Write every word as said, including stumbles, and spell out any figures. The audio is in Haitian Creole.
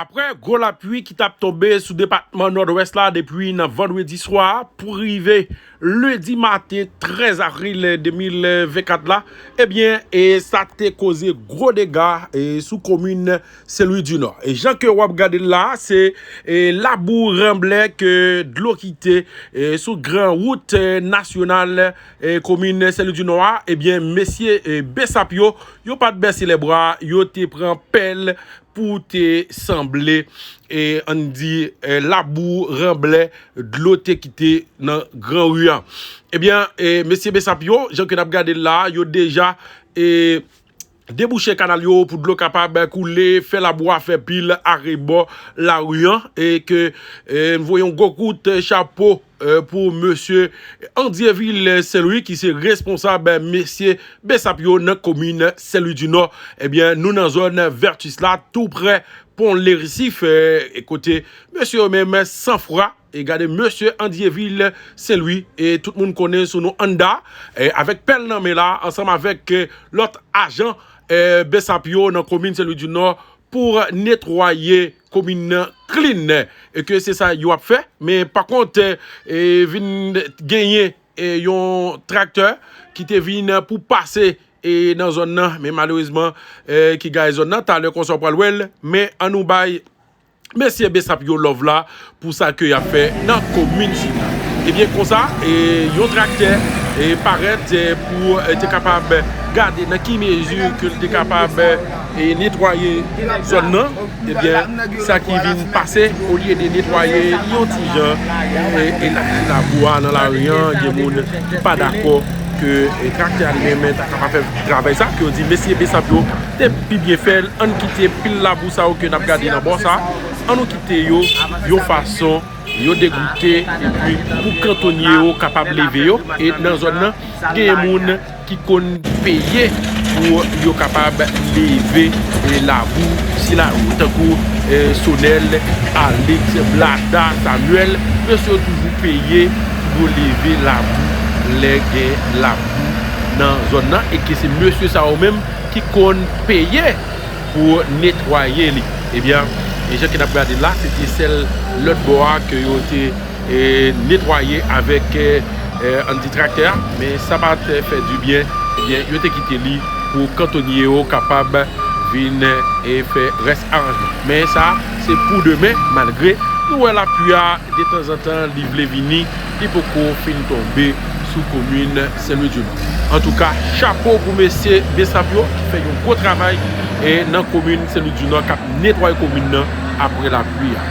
Apre gwo lapli ki t ap tonbe sou depatman Nòdwès la depi nan vandredi swa pou rive lendi maten trèz avril de mil vennkat la, ebyen, e sa te koze gwo dega, e sou komin Sen Lwi di Nò. E jan ke w ap gade l la, se, e labou ranblè ke dlo kite, e sou gran wout, e nasyonal, e komin Sen Lwi di Nò a, ebyen, mesye, e Besap yo, yo pa t bese lèbra, yo te pran pèl pou te sanble, e ann di, e labou ranblè dlo te kite nan gran ri a. Ebyen, e mesye Besap yo, jan ke n ap gade l la, yo deja, e debouche kanal yo pou dlo kapab koule, fè labou a fè pil arebò lari an, e ke, e n voye yon gwo kout chapo, e pou mesye Andyevil Sen Lwi, ki se responsab mesye Besap yo nan komin Sen Lwi di Nò. Ebyen, nou nan zòn Vètis la, tou prè pon Leresif, e kote mesye yo menm san fwa, e gade mesye Andyevil Sen Lwi, e tout moun konnen sou non Anda, e avèk pèl nan men la, ansanm avèk, e lòt ajan, e Besap yo nan komin Sen Lwi di Nò pou netwaye komin nan klin, e ke se sa yo ap fè. Men pa kont, e vin genyen, e yon traktè ki te vin pou pase, e nan zòn nan, men malerezman, e ki gaye zòn nan, talè konsa w pral wè l, men ann nou bay mesye Besap yo love la pou sa ke y ap fè nan komin sila. Ebyen, konsa, e yon traktè, e parèt, e pou, e te kapab gade nan ki mezi ke l te kapab, e netwaye zòn nan. Ebyen, sa ki vin pase, olye de netwaye yon ti jan, e, e la, labou a nan lari an, gen moun ki pa dakò ke, e, traktè a li menm ta kapab fè travay sa, ke yo di mesye Besap yo te pi byen fè l, ann kite pil labou sa yo ke n ap gade nan bò sa, ann nou kite yo yon fason yo degoute, epi pou kantonye yo kapab leve yo, e nan zòn nan, gen moun ki konn peye pou yo kapab leve, e, labou sila yo, tankou, e, Sonèl, Alex, Blada, Samuel, mesye yo toujou peye pou yo leve labou lè gen labou nan zòn nan, e ke se mesye sa yo menm ki konn peye pou netwaye li. Ebyen, e jan ke n ap gade la, se te sèl lòt bò a ke yo te, e, netwaye avèk, e, e, ann di traktè a, men sa pa t fè dibyen. Ebyen, yo te kite li pou kantonye yo kapab vin, e, fè rès aranjman. Men sa, se pou demen, malgre nou wè lapli a detanzantan li vle vini, li poko fin tonbe sou komin Sen Lwi di Nò. Antouka, chapo pou mesye Besap yo ki fè yon gwo travay, e, nan komin Sen Lwi di Nò, k ap netwaye komin nan apre lapli a.